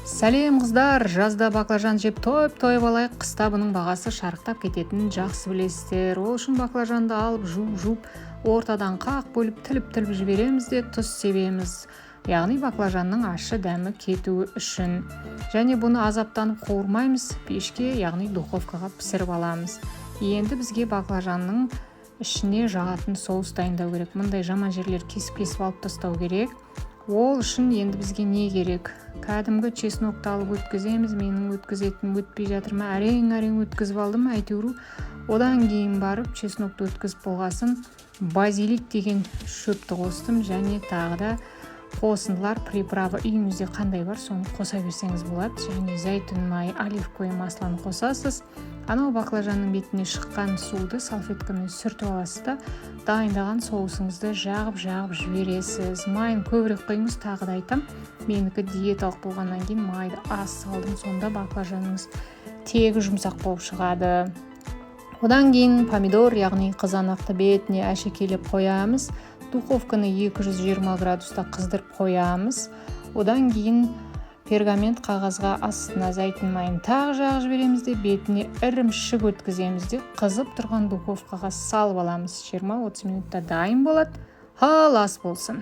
Сәлем, қыздар! Жазда баклажан жеп тойып-тойып алайық. Қыста бұның бағасы шарықтап кететінін жақсы білесіздер. Ол үшін баклажанды алып, жуып-жуып, ортадан қақ бөліп, тіліп-тіліп жібереміз де, тұз себеміз, яғни баклажанның ащы дәмі кетуі үшін. Және бұны азаптанып қуырмаймыз, пешке, яғни духовкаға пісіріп аламыз. Енді бізге баклажанның ішіне жағатын соус дайындау керек. Мындай жаман жерлер кесіп-кесіп алып тастау керек. Ол үшін енді бізге не керек? Кәдімгі чеснокты алып өткіземіз. Менің өткізетінім өтпей жатыр ма, әрең әрең өткізіп алдым әйтеуір. Одан кейін барып, чеснокты өткізіп болғасын, базилик деген шөпті қостым және тағы да қосындылар, приправа, үйіңізде қандай бар, соны қоса берсеңіз болады. Және зәйтүн майы, оливковый маслоны қосасыз. Анау баклажанның бетіне шыққан суды салфеткамен сүртіп аласыз да, дайындаған соусыңызды жағып-жағып жібересіз. Майын көбірек құйыңыз. Тағы да айтам, менікі диеталық болғаннан кейін майды аз салдым. Сонда баклажаныңыз тегі жұмсақ болып шығады. Одан кейін помидор, яғни қызанақты бетіне әшекейлеп қоямыз. Духовканы 220 градуста қыздырып қоямыз. Одан кейін пергамент қағазға астына зәйтүн майын тағы жағып жібереміз де, бетіне ірімшік өткіземіз де, қызып тұрған духовкаға салып аламыз. 20-30 минутта дайын болады. Ал ас болсын!